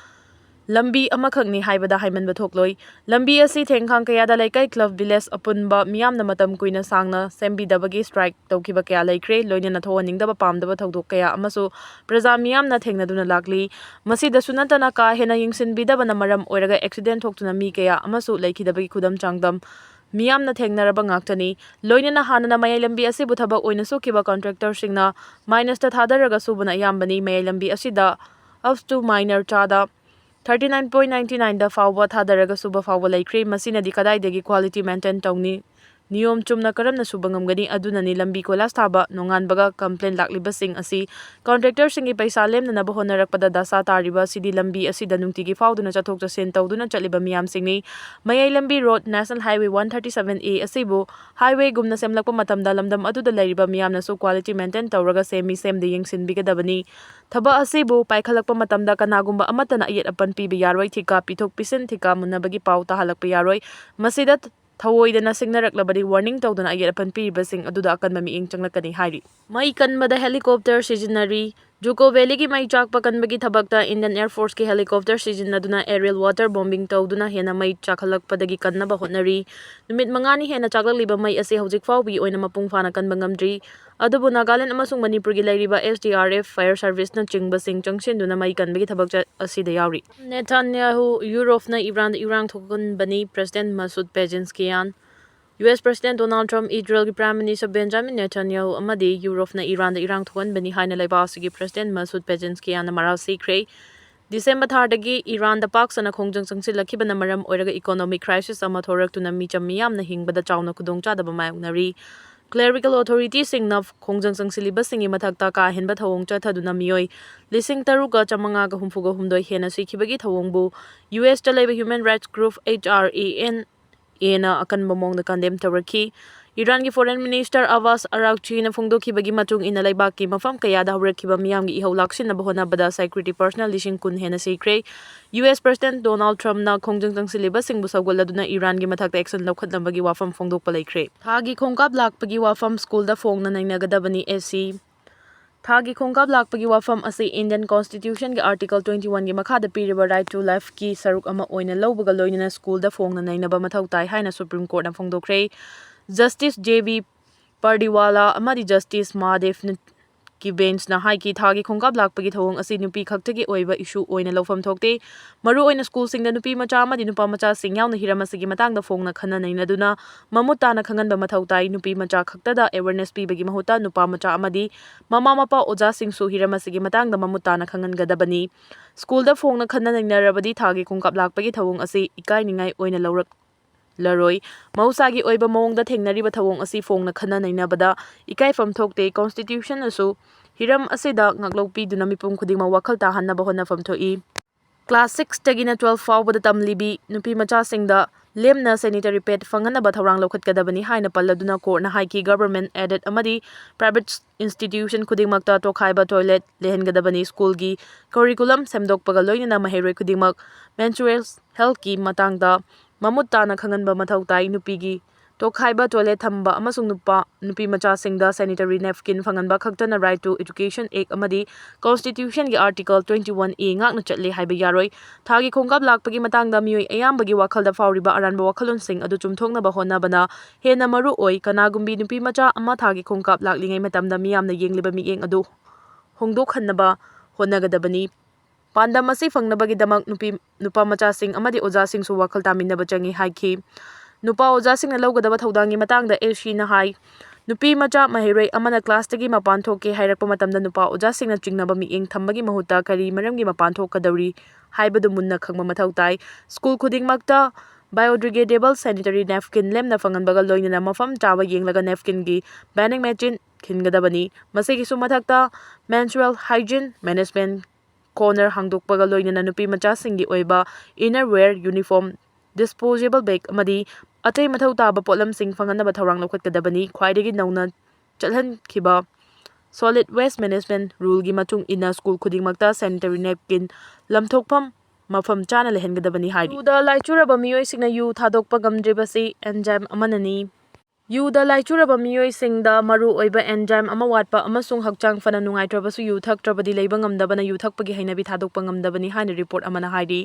ꯂꯝꯕꯤ ꯑꯃꯈꯛꯅꯤ ꯍꯥꯏꯕꯗ ꯍꯥꯏꯃꯟꯕ ꯊꯣꯛꯂꯣꯏ꯫ ꯂꯝꯕꯤ ꯑꯁꯤ ꯊꯦꯡꯈꯥꯡ ꯀꯌꯥꯗ ꯂꯩꯀꯥꯏ, club, village ꯑꯄꯨꯟꯕ ꯃꯤꯌꯥꯝꯅ ꯃꯇꯝ ꯀꯨꯏꯅ ꯁꯥꯡꯅ ꯁꯦꯝꯕꯤꯗꯕꯒꯤ strike ꯇꯧꯈꯤꯕ ꯀꯌꯥ ꯂꯩꯈ꯭ꯔꯦ, ꯂꯣꯏꯅꯅ ꯊꯣꯛꯍꯟꯅꯤꯡꯗꯕ ꯄꯥꯝꯗꯕ ꯊꯧꯗꯣꯛ ꯀꯌꯥ ꯑꯃꯁꯨ ꯄ꯭ꯔꯖꯥ ꯃꯤꯌꯥꯝꯅ ꯊꯦꯡꯅꯗꯨꯅ ꯂꯥꯛꯂꯤ꯫ ꯃꯁꯤꯗꯁꯨ ꯅꯠꯇꯅ ꯀꯥ ꯍꯦꯟꯅ ꯌꯦꯡꯁꯤꯟꯕꯤꯗꯕꯅ ꯃꯔꯝ ꯑꯣꯏꯔꯒ accident ꯊꯣꯛꯇꯨꯅ ꯃꯤ ꯀꯌꯥ ꯑꯃꯁꯨ ꯂꯩꯈꯤꯗꯕꯒꯤ ꯈꯨꯗꯝ ꯆꯥꯡꯗꯝ ꯃꯤꯌꯥꯝꯅ ꯊꯦꯡꯅꯔꯕ ꯉꯥꯛꯇꯅꯤ꯫ ꯂꯣꯏꯅꯅ ꯍꯥꯟꯅꯅ ꯃꯌꯥꯏ ꯂꯝꯕꯤ ꯑꯁꯤꯕꯨ ꯊꯕꯛ ꯑꯣꯏꯅ ꯁꯨꯈꯤꯕ contractorꯁꯤꯡꯅ minusꯇ ꯊꯥꯗꯔꯒ ꯁꯨꯕꯅ ꯑꯌꯥꯝꯕꯅꯤ꯫ ꯃꯌꯥꯏ ꯂꯝꯕꯤ ꯑꯁꯤꯗ ups to minor ꯆꯥꯗ thirty nine point ninety nineꯗ ꯐꯥꯎꯕ ꯊꯥꯗꯔꯒ ꯁꯨꯕ ꯐꯥꯎꯕ ꯂꯩꯈ꯭ꯔꯦ꯫ ꯃꯁꯤꯅꯗꯤ ꯀꯗꯥꯏꯗꯒꯤ quality maintain ꯇꯧꯅꯤ? ꯅꯤꯌꯣꯝ ꯆꯨꯝꯅ ꯀꯔꯝꯅ ꯁꯨꯕ ꯉꯝꯒꯅꯤ? ꯑꯗꯨꯅꯅꯤ ꯂꯝꯕꯤ ꯀꯣꯏꯂꯥꯁ ꯊꯥꯕ ꯅꯣꯡꯉꯥꯟꯕꯒ complain ꯂꯥꯛꯂꯤꯕꯁꯤꯡ ꯑꯁꯤ꯫ Contractorꯁꯤꯡꯒꯤ ꯄꯩꯁꯥ ꯂꯦꯝꯅꯅꯕ ꯍꯣꯠꯅꯔꯛꯄꯗ ꯗꯁꯥ ꯇꯥꯔꯤꯕ ꯑꯁꯤꯗꯤ ꯂꯝꯕꯤ ꯑꯁꯤꯗ ꯅꯨꯡꯇꯤꯒꯤ ꯐꯥꯎꯗꯨꯅ ꯆꯠꯊꯣꯛ ꯆꯠꯁꯤꯟ ꯇꯧꯗꯨꯅ ꯆꯠꯂꯤꯕ ꯃꯤꯌꯥꯝꯁꯤꯡꯅꯤ꯫ ꯃꯌꯥꯏ ꯂꯝꯕꯤ road National Highway one thirty seven A ꯑꯁꯤꯕꯨ highwayꯒꯨꯝꯅ ꯁꯦꯝꯂꯛꯄ ꯃꯇꯝꯗ ꯂꯝꯗꯝ ꯑꯗꯨꯗ ꯂꯩꯔꯤꯕ ꯃꯤꯌꯥꯝꯅꯁꯨ quality maintain ꯇꯧꯔꯒ ꯁꯦꯝꯃꯤ ꯁꯦꯝꯗꯦ ꯌꯦꯡꯁꯤꯟꯕꯤꯒꯗꯕꯅꯤ꯫ ꯊꯕꯛ ꯑꯁꯤꯕꯨ ꯄꯥꯏꯈꯠꯂꯛꯄ ꯃꯇꯝꯗ ꯀꯅꯥꯒꯨꯝꯕ ꯑꯃꯠꯇꯅ ꯑꯌꯦꯠ ꯑꯄꯟ ꯄꯤꯕ ꯌꯥꯔꯣꯏ, ꯊꯤꯀꯥ ꯄꯤꯊꯣꯛ ꯄꯤꯁꯤꯟ, ꯊꯤꯀꯥ ꯃꯨꯟꯅꯕꯒꯤ ꯄꯥꯎ ꯇꯥꯍꯜꯂꯛꯄ ꯌꯥꯔꯣꯏ꯫ ꯃꯁꯤꯗ ꯊꯧꯑꯣꯏꯗꯅ ꯁꯤꯡꯅꯔꯛꯂꯕꯗꯤ warning ꯇꯧꯗꯨꯅ ꯑꯌꯦꯠ ꯑꯄꯟ ꯄꯤꯔꯤꯕꯁꯤꯡ ꯑꯗꯨꯗ ꯑꯀꯟꯕ ꯃꯤꯠꯌꯦꯡ ꯆꯪꯂꯛꯀꯅꯤ ꯍꯥꯏꯔꯤ꯫ ꯃꯩ ꯀꯟꯕꯗ helicopter ꯁꯤꯖꯤꯟꯅꯔꯤ꯫ ꯖꯨꯀꯣ ꯚꯦꯂꯤꯒꯤ ꯃꯩ ꯆꯥꯛꯄ ꯀꯟꯕꯒꯤ ꯊꯕꯛꯇ Indian Air Forceꯀꯤ helicopter ꯁꯤꯖꯤꯟꯅꯗꯨꯅ aerial water bombing ꯇꯧꯗꯨꯅ ꯍꯦꯟꯅ ꯃꯩ ꯆꯥꯛꯍꯜꯂꯛꯄꯗꯒꯤ ꯀꯟꯅꯕ ꯍꯣꯠꯅꯔꯤ꯫ ꯅꯨꯃꯤꯠ ꯃꯉꯥꯅꯤ ꯍꯦꯟꯅ ꯆꯥꯛꯂꯛꯂꯤꯕ ꯃꯩ ꯑꯁꯤ ꯍꯧꯖꯤꯛ ꯐꯥꯎꯕꯒꯤ ꯑꯣꯏꯅ ꯃꯄꯨꯡ ꯐꯥꯅ ꯀꯟꯕ ꯉꯝꯗ꯭ꯔꯤ꯫ ꯑꯗꯨꯕꯨ ꯅꯥꯒꯥꯂꯦꯟ ꯑꯃꯁꯨꯡ ꯃꯅꯤꯄꯨꯔꯒꯤ ꯂꯩꯔꯤꯕ S D R F, fire serviceꯅꯆꯤꯡꯕꯁꯤꯡ ꯆꯪꯁꯤꯟꯗꯨꯅ ꯃꯩ ꯀꯟꯕꯒꯤ ꯊꯕꯛ ꯆꯠ-, ꯑꯁꯤꯗ ꯌꯥꯎꯔꯤ꯫ ꯅꯦꯊꯥꯟꯌꯥꯍꯨ ꯌꯨꯔꯣꯞꯅ ꯏꯔꯥꯟꯗ ꯏꯔꯥꯡ ꯊꯣꯛꯍꯟꯕꯅꯤ, President ꯃꯁꯨꯗ ꯄꯦꯖꯤꯟꯁꯀꯤꯌꯥꯟ꯫ U S President Donald Trump, ꯏꯖꯔꯦꯜꯒꯤ Prime Minister Benjamin ꯅꯦꯊꯥꯟꯌꯥꯍꯨ ꯑꯃꯗꯤ ꯌꯨꯔꯣꯞꯅ ꯏꯔꯥꯟꯗ ꯏꯔꯥꯡ ꯊꯣꯛꯍꯟꯕꯅꯤ ꯍꯥꯏꯅ ꯂꯩꯕꯥꯛ ꯑꯁꯤꯒꯤ President ꯃꯁꯨꯗ ꯄꯦꯖꯤꯟꯁꯀꯤꯌꯥꯟꯅ ꯃꯔꯥꯜ ꯁꯤꯈ꯭ꯔꯦ꯫ ꯗꯤꯁꯦꯝꯕꯔ ꯊꯥꯗꯒꯤ ꯏꯔꯥꯟꯗ ꯄꯥꯛ ꯁꯟꯅ ꯈꯣꯡꯖꯪ ꯆꯪꯁꯤꯜꯂꯛꯈꯤꯕꯅ ꯃꯔꯝ ꯑꯣꯏꯔꯒ economic crisis ꯑꯃ ꯊꯣꯔꯛꯇꯨꯅ ꯃꯤꯆꯝ ꯃꯤꯌꯥꯝꯅ ꯍꯤꯡꯕꯗ ꯆꯥꯎꯅ ꯈꯨꯗꯣꯡꯆꯥꯗꯕ ꯃꯥꯌꯣꯛꯅꯔꯤ꯫ Clerical authorityꯁꯤꯡꯅ ꯈꯣꯡꯖꯪ ꯆꯪꯁꯤꯜꯂꯤꯕꯁꯤꯡꯒꯤ ꯃꯊꯛꯇ ꯀꯥ ꯍꯦꯟꯕ ꯊꯧꯑꯣꯡ ꯆꯠꯊꯗꯨꯅ ꯃꯤꯑꯣꯏ ꯂꯤꯁꯤꯡ ꯇꯔꯨꯛꯀ ꯆꯥꯃꯉꯥꯒ ꯍꯨꯝꯐꯨꯒ ꯍꯨꯝꯗꯣꯏ ꯍꯦꯟꯅ ꯁꯤꯈꯤꯕꯒꯤ ꯊꯧꯑꯣꯡꯕꯨ U Sꯇ ꯂꯩꯕ human rights group H R A N Aꯅ ꯑꯀꯟꯕ ꯃꯑꯣꯡꯗ condemn ꯇꯧꯔꯛꯈꯤ꯫ ꯏꯔꯥꯟꯒꯤ Foreign Minister ꯑꯕꯥꯁ ꯑꯔꯥꯛꯆꯤꯅ ꯐꯣꯡꯗꯣꯛꯈꯤꯕꯒꯤ ꯃꯇꯨꯡ ꯏꯟꯅ, ꯂꯩꯕꯥꯛꯀꯤ ꯃꯐꯝ ꯀꯌꯥꯗ ꯍꯧꯔꯛꯈꯤꯕ ꯃꯤꯌꯥꯝꯒꯤ ꯏꯍꯧ ꯂꯥꯛꯁꯤꯟꯅꯕ ꯍꯣꯠꯅꯕꯗ security personnel ꯂꯤꯁꯤꯡ ꯀꯨꯟ ꯍꯦꯟꯅ ꯁꯤꯈ꯭ꯔꯦ꯫ U S President Donald Trumpꯅ ꯈꯣꯡꯖꯪ ꯆꯪꯁꯤꯜꯂꯤꯕꯁꯤꯡꯕꯨ ꯁꯧꯒꯠꯂꯗꯨꯅ ꯏꯔꯥꯟꯒꯤ ꯃꯊꯛꯇ action ꯂꯧꯈꯠꯅꯕꯒꯤ ꯋꯥꯐꯝ ꯐꯣꯡꯗꯣꯛꯄ ꯂꯩꯈ꯭ꯔꯦ꯫ ꯊꯥꯒꯤ ꯈꯣꯡꯀꯥꯞ ꯂꯥꯛꯄꯒꯤ ꯋꯥꯐꯝ ꯁ꯭ꯀꯨꯜꯗ ꯐꯣꯡꯅ ꯅꯩꯅꯒꯗꯕꯅꯤ, ꯑꯦꯁꯤ꯫ ꯊꯥꯒꯤ ꯈꯣꯡꯀꯥꯞ ꯂꯥꯛꯄꯒꯤ ꯋꯥꯐꯝ ꯑꯁꯤ Indian Constitutionꯒꯤ Article twenty oneꯒꯤ ꯃꯈꯥꯗ ꯄꯤꯔꯤꯕ Right to Lifeꯀꯤ ꯁꯔꯨꯛ ꯑꯃ ꯑꯣꯏꯅ ꯂꯧꯕꯒ ꯂꯣꯏꯅꯅ ꯁ꯭ꯀꯨꯜꯗ ꯐꯣꯡꯅ ꯅꯩꯅꯕ ꯃꯊꯧ ꯇꯥꯏ ꯍꯥꯏꯅ Supreme Courtꯅ ꯐꯣꯡꯗꯣꯛꯈ꯭ꯔꯦ꯫ Justice J V Pardiwala ꯑꯃꯗꯤ Justice Mahadevnaꯀꯤ benchꯅ ꯍꯥꯏꯈꯤ, ꯊꯥꯒꯤ ꯈꯣꯡꯀꯥꯞ ꯂꯥꯛꯄꯒꯤ ꯊꯧꯑꯣꯡ ꯑꯁꯤ ꯅꯨꯄꯤ ꯈꯛꯇꯒꯤ ꯑꯣꯏꯕ issue ꯑꯣꯏꯅ ꯂꯧꯐꯝ ꯊꯣꯛꯇꯦ꯫ ꯃꯔꯨꯑꯣꯏꯅ ꯁ꯭ꯀꯨꯜꯁꯤꯡꯗ ꯅꯨꯄꯤ ꯃꯆꯥ ꯑꯃꯗꯤ ꯅꯨꯄꯥ ꯃꯆꯥꯁꯤꯡ ꯌꯥꯎꯅ ꯍꯤꯔꯝ ꯑꯁꯤꯒꯤ ꯃꯇꯥꯡꯗ ꯐꯣꯡꯅ ꯈꯟꯅ ꯅꯩꯅꯗꯨꯅ ꯃꯃꯨꯠ ꯇꯥꯅ ꯈꯪꯍꯟꯕ ꯃꯊꯧ ꯇꯥꯏ꯫ ꯅꯨꯄꯤ ꯃꯆꯥ ꯈꯛꯇꯗ awareness ꯄꯤꯕꯒꯤ ꯃꯍꯨꯠꯇ ꯅꯨꯄꯥ ꯃꯆꯥ ꯑꯃꯗꯤ ꯃꯃꯥ ꯃꯄꯥ ꯑꯣꯖꯥꯁꯤꯡꯁꯨ ꯍꯤꯔꯝ ꯑꯁꯤꯒꯤ ꯃꯇꯥꯡꯗ ꯃꯃꯨꯠ ꯇꯥꯅ ꯈꯪꯍꯟꯒꯗꯕꯅꯤ꯫ ꯁ꯭ꯀꯨꯜꯗ ꯐꯣꯡꯅ ꯈꯟꯅ ꯅꯩꯅꯔꯕꯗꯤ ꯊꯥꯒꯤ ꯈꯣꯡꯀꯥꯞ ꯂꯥꯛꯄꯒꯤ ꯊꯧꯑꯣꯡ ꯑꯁꯤ ꯏꯀꯥꯏꯅꯤꯡꯉꯥꯏ ꯑꯣꯏꯅ ꯂꯧꯔꯛ-, ꯂꯔꯣꯏ꯫ ꯃꯍꯧꯁꯥꯒꯤ ꯑꯣꯏꯕ ꯃꯑꯣꯡꯗ ꯊꯦꯡꯅꯔꯤꯕ ꯊꯧꯑꯣꯡ ꯑꯁꯤ ꯐꯣꯡꯅ ꯈꯟꯅ ꯅꯩꯅꯕꯗ ꯏꯀꯥꯏꯐꯝ ꯊꯣꯛꯇꯦ꯫ Constitution ꯅꯁꯨ ꯍꯤꯔꯝ ꯑꯁꯤꯗ ꯉꯥꯛꯂꯧꯄꯤꯗꯨꯅ ꯃꯤꯄꯨꯝ ꯈꯨꯗꯤꯡꯃꯛ ꯋꯥꯈꯜ ꯇꯥꯍꯟꯅꯕ ꯍꯣꯠꯅꯐꯝ ꯊꯣꯛꯏ꯫ Class six ꯇꯒꯤꯅ twelve ꯐꯥꯎꯕꯗ ꯇꯝꯂꯤꯕꯤ ꯅꯨꯄꯤ ꯃꯆꯥꯁꯤꯡꯗ ꯂꯦꯝꯅ sanitary pad ꯐꯪꯍꯟꯅꯕ ꯊꯧꯔꯥꯡ ꯂꯧꯈꯠꯀꯗꯕꯅꯤ ꯍꯥꯏꯅ ꯄꯜꯂꯗꯨꯅ court ꯅ ꯍꯥꯏꯈꯤ, government aided ꯑꯃꯗꯤ private institution ꯈꯨꯗꯤꯡꯃꯛꯇ ꯇꯣꯈꯥꯏꯕ toilet ꯂꯩꯍꯟꯒꯗꯕꯅꯤ꯫ School ꯒꯤ curriculum ꯁꯦꯝꯗꯣꯛꯄꯒ ꯂꯣꯏꯅꯅ ꯃꯍꯩꯔꯣꯏ ꯈꯨꯗꯤꯡꯃꯛ menstrual health ꯀꯤ ꯃꯇꯥꯡꯗ ꯃꯃꯨꯠ ꯇꯥꯅ ꯈꯪꯍꯟꯕ ꯃꯊꯧ ꯇꯥꯏ꯫ ꯅꯨꯄꯤꯒꯤ ꯇꯣꯈꯥꯏꯕ toilet ꯊꯝꯕ ꯑꯃꯁꯨꯡ ꯅꯨꯄꯥ, ꯅꯨꯄꯤ ꯃꯆꯥꯁꯤꯡꯗ sanitary napkin ꯐꯪꯍꯟꯕ ꯈꯛꯇꯅ Right to Education Act ꯑꯃꯗꯤ Constitution ꯒꯤ Article twenty one A ꯉꯥꯛꯅ ꯆꯠꯂꯦ ꯍꯥꯏꯕ ꯌꯥꯔꯣꯏ꯫ ꯊꯥꯒꯤ ꯈꯣꯡꯀꯥꯞ ꯂꯥꯛꯄꯒꯤ ꯃꯇꯥꯡꯗ ꯃꯤꯑꯣꯏ ꯑꯌꯥꯝꯕꯒꯤ ꯋꯥꯈꯜꯗ ꯐꯥꯎꯔꯤꯕ ꯑꯔꯥꯟꯕ ꯋꯥꯈꯜꯂꯣꯟꯁꯤꯡ ꯑꯗꯨ ꯆꯨꯝꯊꯣꯛꯅꯕ ꯍꯣꯠꯅꯕꯅ ꯍꯦꯟꯅ ꯃꯔꯨ ꯑꯣꯏ꯫ ꯀꯅꯥꯒꯨꯝꯕꯤ ꯅꯨꯄꯤ ꯃꯆꯥ ꯑꯃ ꯊꯥꯒꯤ ꯈꯣꯡꯀꯥꯞ ꯂꯥꯛꯂꯤꯉꯩ ꯃꯇꯝꯗ ꯃꯤꯌꯥꯝꯅ ꯌꯦꯡꯂꯤꯕ ꯃꯤꯠꯌꯦꯡ ꯑꯗꯨ ꯍꯣꯡꯗꯣꯛꯍꯟꯅꯕ ꯍꯣꯠꯅꯒꯗꯕꯅꯤ꯫ ꯄꯥꯟꯗꯝ ꯑꯁꯤ ꯐꯪꯅꯕꯒꯤꯗꯃꯛ ꯅꯨꯄꯤ, ꯅꯨꯄꯥ ꯃꯆꯥꯁꯤꯡ ꯑꯃꯗꯤ ꯑꯣꯖꯥꯁꯤꯡꯁꯨ ꯋꯥꯈꯜ ꯇꯥꯃꯤꯟꯅꯕ ꯆꯪꯏ ꯍꯥꯏꯈꯤ꯫ ꯅꯨꯄꯥ ꯑꯣꯖꯥꯁꯤꯡꯅ ꯂꯧꯒꯗꯕ ꯊꯧꯗꯥꯡꯒꯤ ꯃꯇꯥꯡꯗ ꯑꯦꯁꯤꯅ ꯍꯥꯏ, ꯅꯨꯄꯤ ꯃꯆꯥ ꯃꯍꯩꯔꯣꯏ ꯑꯃꯅ class ꯇꯒꯤ ꯃꯄꯥꯟ ꯊꯣꯛꯀꯦ ꯍꯥꯏꯔꯛꯄ ꯃꯇꯝꯗ ꯅꯨꯄꯥ ꯑꯣꯖꯥꯁꯤꯡꯅ ꯆꯤꯡꯅꯕ ꯃꯤꯠꯌꯦꯡ ꯊꯝꯕꯒꯤ ꯃꯍꯨꯠꯇ ꯀꯔꯤ ꯃꯔꯝꯒꯤ ꯃꯄꯥꯟ ꯊꯣꯛꯀꯗꯧꯔꯤ ꯍꯥꯏꯕꯗꯨ ꯃꯨꯟꯅ ꯈꯪꯕ ꯃꯊꯧ ꯇꯥꯏ꯫ School ꯈꯨꯗꯤꯡꯃꯛꯇ biodegradable sanitary napkin ꯂꯦꯝꯅ ꯐꯪꯍꯟꯕꯒ ꯂꯣꯏꯅꯅ ꯃꯐꯝ ꯆꯥꯕ ꯌꯦꯡꯂꯒ napkin ꯒꯤ vending machine ꯈꯤꯟꯒꯗꯕꯅꯤ꯫ ꯃꯁꯤꯒꯤꯁꯨ ꯃꯊꯛꯇ menstrual hygiene management corner ꯍꯥꯡꯗꯣꯛꯄꯒ ꯂꯣꯏꯅꯅ ꯅꯨꯄꯤ ꯃꯆꯥꯁꯤꯡꯒꯤ ꯑꯣꯏꯕ inner wear, uniform, disposable bag ꯑꯃꯗꯤ ꯑꯇꯩ ꯃꯊꯧ ꯇꯥꯕ ꯄꯣꯠꯂꯝꯁꯤꯡ ꯐꯪꯍꯟꯅꯕ ꯊꯧꯔꯥꯡ ꯂꯧꯈꯠꯀꯗꯕꯅꯤ꯫ ꯈ꯭ꯋꯥꯏꯗꯒꯤ ꯅꯧꯅ ꯆꯠꯍꯟꯈꯤꯕ solid waste management rule ꯒꯤ ꯃꯇꯨꯡ ꯏꯟꯅ school ꯈꯨꯗꯤꯡꯃꯛꯇ sanitary napkin ꯂꯪꯊꯣꯛꯐꯝ ꯃꯐꯝ ꯆꯥꯅ ꯂꯩꯍꯟꯒꯗꯕꯅꯤ ꯍꯥꯏꯔꯤ꯫ ꯌꯨꯗ ꯂꯥꯏꯆꯨꯔꯕ ꯃꯤꯑꯣꯏꯁꯤꯡꯅ ꯌꯨ ꯊꯥꯗꯣꯛꯄ ꯉꯝꯗ꯭ꯔꯤꯕꯁꯤ enzyme ꯑꯃꯅꯅꯤ꯫ ꯌꯨꯗ ꯂꯥꯏꯆꯨꯔꯕ ꯃꯤꯑꯣꯏꯁꯤꯡꯗ ꯃꯔꯨ ꯑꯣꯏꯕ enzyme ꯑꯃ ꯋꯥꯠꯄ ꯑꯃꯁꯨꯡ ꯍꯛꯆꯥꯡ ꯐꯅ ꯅꯨꯡꯉꯥꯏꯇ꯭ꯔꯕꯁꯨ ꯌꯨ ꯊꯛꯇ꯭ꯔꯕꯗꯤ ꯂꯩꯕ ꯉꯝꯗꯕꯅ ꯌꯨ ꯊꯛꯄꯒꯤ ꯍꯩꯅꯕꯤ ꯊꯥꯗꯣꯛꯄ ꯉꯝꯗꯕꯅꯤ ꯍꯥꯏꯅ report ꯑꯃꯅ ꯍꯥꯏꯔꯤ꯫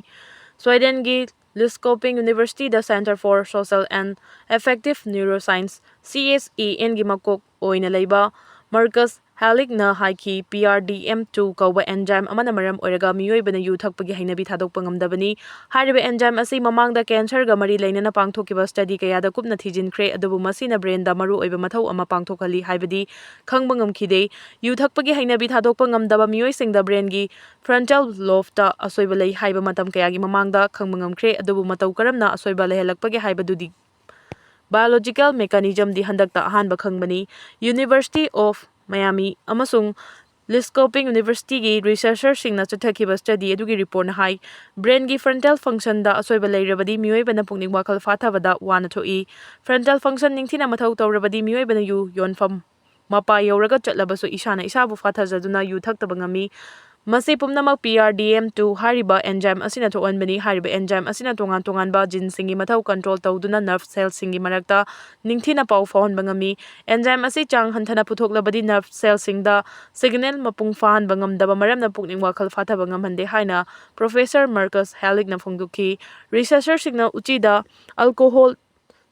Sweden ꯒꯤ Linköping University the Center for Social and Affective Neuroscience, C S A N ꯒꯤ ꯃꯀꯣꯛ ꯑꯣꯏꯅ ꯂꯩꯕ Marcus Halicꯅ ꯍꯥꯏꯈꯤ, P R D M two ꯀꯧꯕ enzyme ꯑꯃꯅ ꯃꯔꯝ ꯑꯣꯏꯔꯒ ꯃꯤꯑꯣꯏꯕꯅ ꯌꯨ ꯊꯛꯄꯒꯤ ꯍꯩꯅꯕꯤ ꯊꯥꯗꯣꯛꯄ ꯉꯝꯗꯕꯅꯤ꯫ ꯍꯥꯏꯔꯤꯕ enzyme ꯑꯁꯤ ꯃꯃꯥꯡꯗ cancerꯒ ꯃꯔꯤ ꯂꯩꯅꯅ ꯄꯥꯡꯊꯣꯛꯈꯤꯕ study ꯀꯌꯥꯗ ꯀꯨꯞꯅ ꯊꯤꯖꯤꯟꯈ꯭ꯔꯦ, ꯑꯗꯨꯕꯨ ꯃꯁꯤꯅ brainꯗ ꯃꯔꯨꯑꯣꯏꯕ ꯃꯊꯧ ꯑꯃ ꯄꯥꯡꯊꯣꯛꯍꯜꯂꯤ ꯍꯥꯏꯕꯗꯤ ꯈꯪꯕ ꯉꯝꯈꯤꯗꯦ꯫ ꯌꯨ ꯊꯛꯄꯒꯤ ꯍꯩꯅꯕꯤ ꯊꯥꯗꯣꯛꯄ ꯉꯝꯗꯕ ꯃꯤꯑꯣꯏꯁꯤꯡꯗ brainꯒꯤ frontal lobeꯇ ꯑꯁꯣꯏꯕ ꯂꯩ ꯍꯥꯏꯕ ꯃꯇꯝ ꯀꯌꯥꯒꯤ ꯃꯃꯥꯡꯗ ꯈꯪꯕ ꯉꯝꯈ꯭ꯔꯦ, ꯑꯗꯨꯕꯨ ꯃꯇꯧ ꯀꯔꯝꯅ ꯑꯁꯣꯏꯕ ꯂꯩꯍꯜꯂꯛꯄꯒꯦ ꯍꯥꯏꯕꯗꯨꯗꯤ biological mechanismꯗꯤ ꯍꯟꯗꯛꯇ ꯑꯍꯥꯟꯕ ꯈꯪꯕꯅꯤ꯫ University of Miami ꯑꯃꯁꯨꯡ Linköping Universityꯒꯤ researcherꯁꯤꯡꯅ ꯆꯠꯊꯈꯤꯕ study ꯑꯗꯨꯒꯤ reportꯅ ꯍꯥꯏ, brainꯒꯤ frontal functionꯗ ꯑꯁꯣꯏꯕ ꯂꯩꯔꯕꯗꯤ ꯃꯤꯑꯣꯏꯕꯅ ꯄꯨꯛꯅꯤꯡ ꯋꯥꯈꯜ ꯐꯥꯊꯕꯗ ꯋꯥꯅ ꯊꯣꯛꯏ꯫ Frontal function ꯅꯤꯡꯊꯤꯅ ꯃꯊꯧ ꯇꯧꯔꯕꯗꯤ ꯃꯤꯑꯣꯏꯕꯅ ꯌꯨ ꯌꯣꯟꯐꯝ ꯃꯄꯥ ꯌꯧꯔꯒ ꯆꯠꯂꯕꯁꯨ ꯏꯁꯥꯅ ꯏꯁꯥꯕꯨ ꯐꯥꯊꯖꯗꯨꯅ ꯌꯨ ꯊꯛꯇꯕ ꯉꯝꯃꯤ꯫ ꯃꯁꯤ ꯄꯨꯝꯅꯃꯛ P R D M two ꯍꯥꯏꯔꯤꯕ enzyme ꯑꯁꯤꯅ ꯊꯣꯛꯍꯟꯕꯅꯤ꯫ ꯍꯥꯏꯔꯤꯕ enzyme ꯑꯁꯤꯅ ꯇꯣꯉꯥꯟ ꯇꯣꯉꯥꯟꯕ geneꯁꯤꯡꯒꯤ ꯃꯊꯧ control ꯇꯧꯗꯨꯅ nerve cellꯁꯤꯡꯒꯤ ꯃꯔꯛꯇ ꯅꯤꯡꯊꯤꯅ ꯄꯥꯎ ꯐꯥꯎꯍꯟꯕ ꯉꯝꯃꯤ꯫ Enzyme ꯑꯁꯤ ꯆꯥꯡ ꯍꯟꯊꯅ ꯄꯨꯊꯣꯛꯂꯕꯗꯤ nerve cellꯁꯤꯡꯗ signal ꯃꯄꯨꯡ ꯐꯥꯍꯟꯕ ꯉꯝꯗꯕ ꯃꯔꯝꯅ ꯄꯨꯛꯅꯤꯡ ꯋꯥꯈꯜ ꯐꯥꯊꯕ ꯉꯝꯍꯟꯗꯦ ꯍꯥꯏꯅ Professor Marcus Halicꯅ ꯐꯣꯡꯗꯣꯛꯈꯤ꯫ Researcherꯁꯤꯡꯅ ꯎꯆꯤꯗ alcohol